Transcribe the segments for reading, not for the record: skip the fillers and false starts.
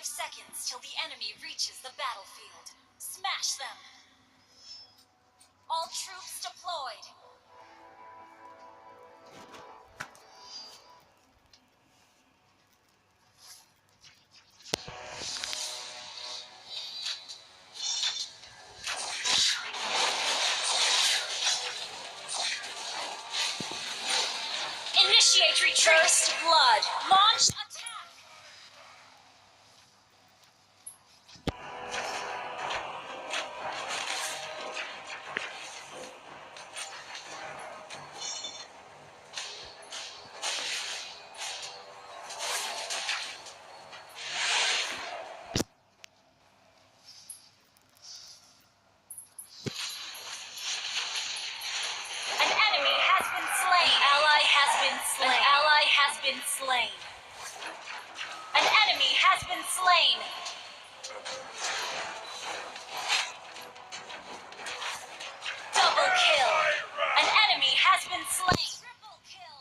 5 seconds till the enemy reaches the battlefield. Smash them! All troops deployed! Initiate retreat! First blood! Launch attack! An enemy has been slain! An ally has been slain! An ally has been slain! An enemy has been slain! Double kill! An enemy has been slain! Triple kill!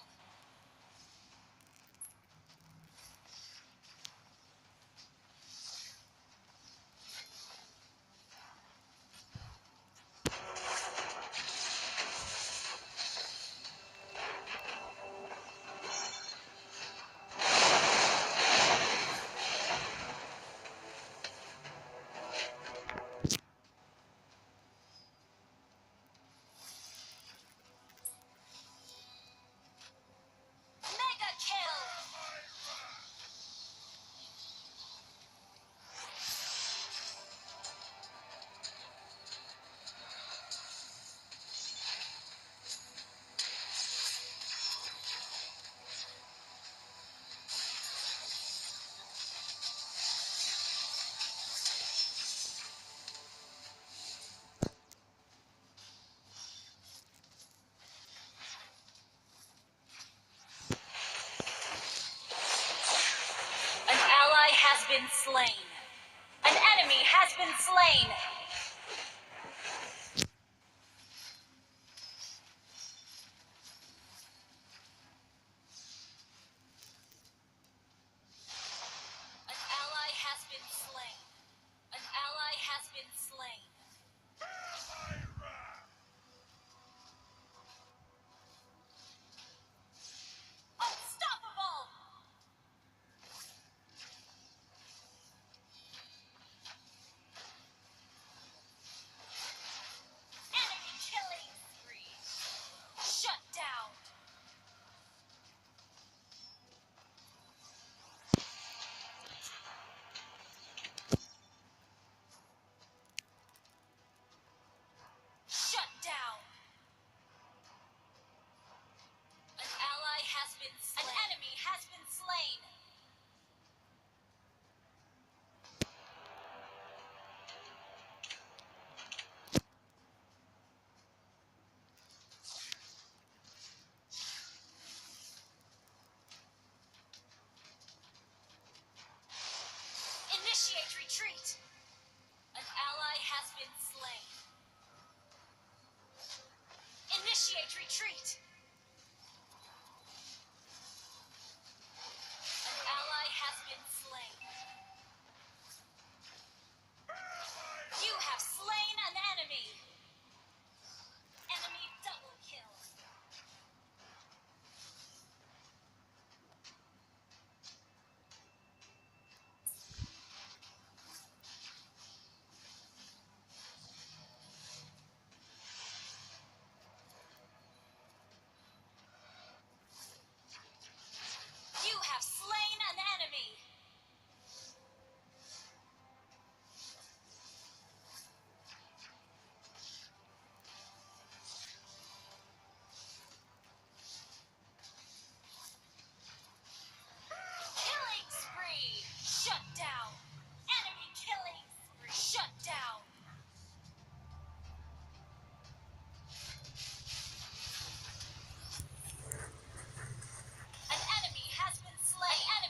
Mega kill! An ally has been slain. An enemy has been slain. An ally has been slain. An ally has been slain. Unstoppable! Enemy killing spree. Shut down. Shut down. An ally has been slain. An enemy has been slain. Initiate retreat. An ally has been slain. Initiate retreat. An ally has been slain. You have slain an enemy. Enemy double kill. You have slain an enemy. Killing spree. Shut down. Enemy killing spree. Shut down. An enemy has been slain. An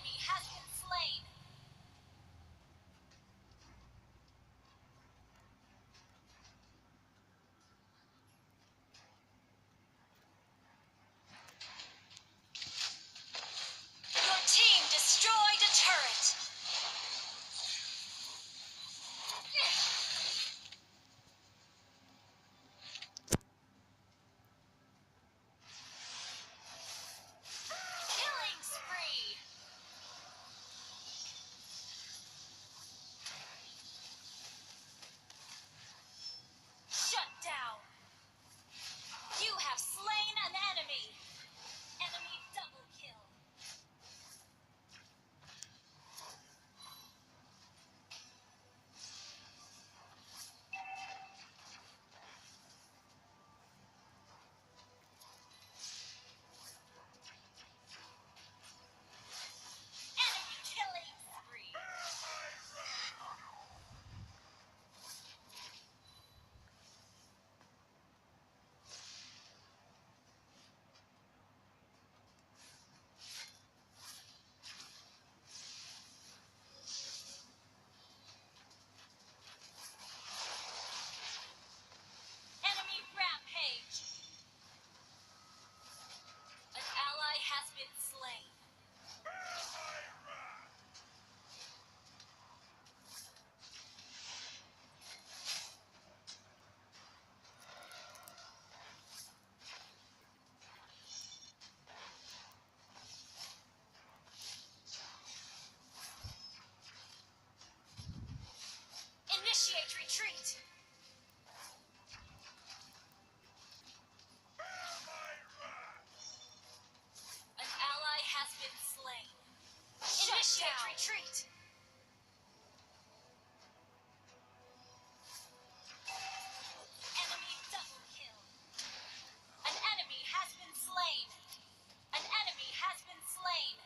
slain. Initiate retreat. Enemy double kill. An enemy has been slain. An enemy has been slain.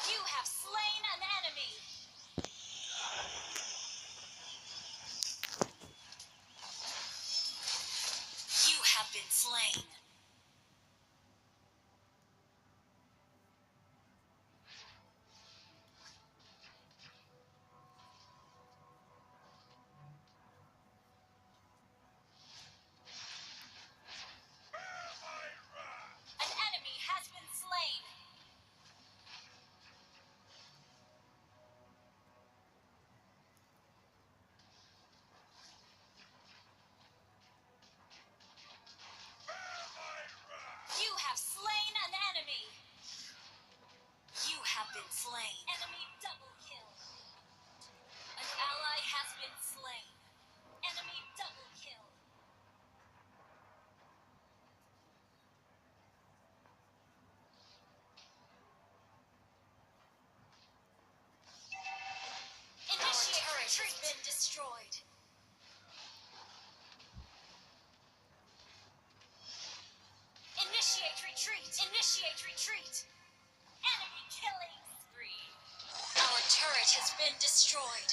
You have slain an enemy. You have been slain. An enemy has been slain. You have slain an enemy. You have been slain. Enemy double kill. An ally has been slain. Enemy double kill. Initiate retreat. Has been destroyed. Initiate retreat. Initiate retreat. Enemy killing spree. Our turret has been destroyed.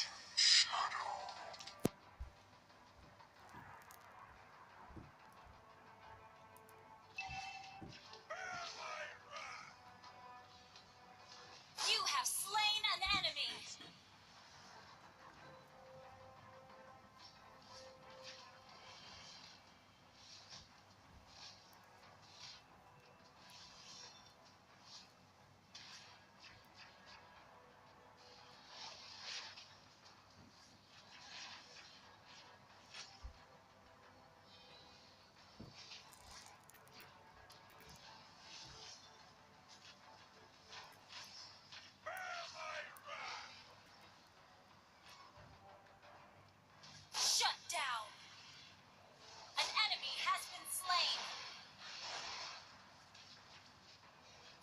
You have slain an enemy. Shut down. An enemy has been slain.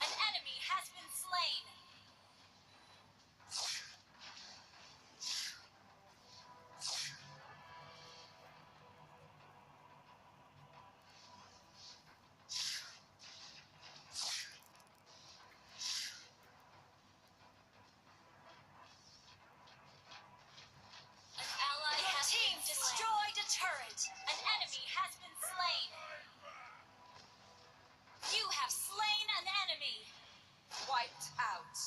An enemy has been slain. An ally has been destroyed a turret. An enemy has been slain. You have slain an enemy. Wiped out.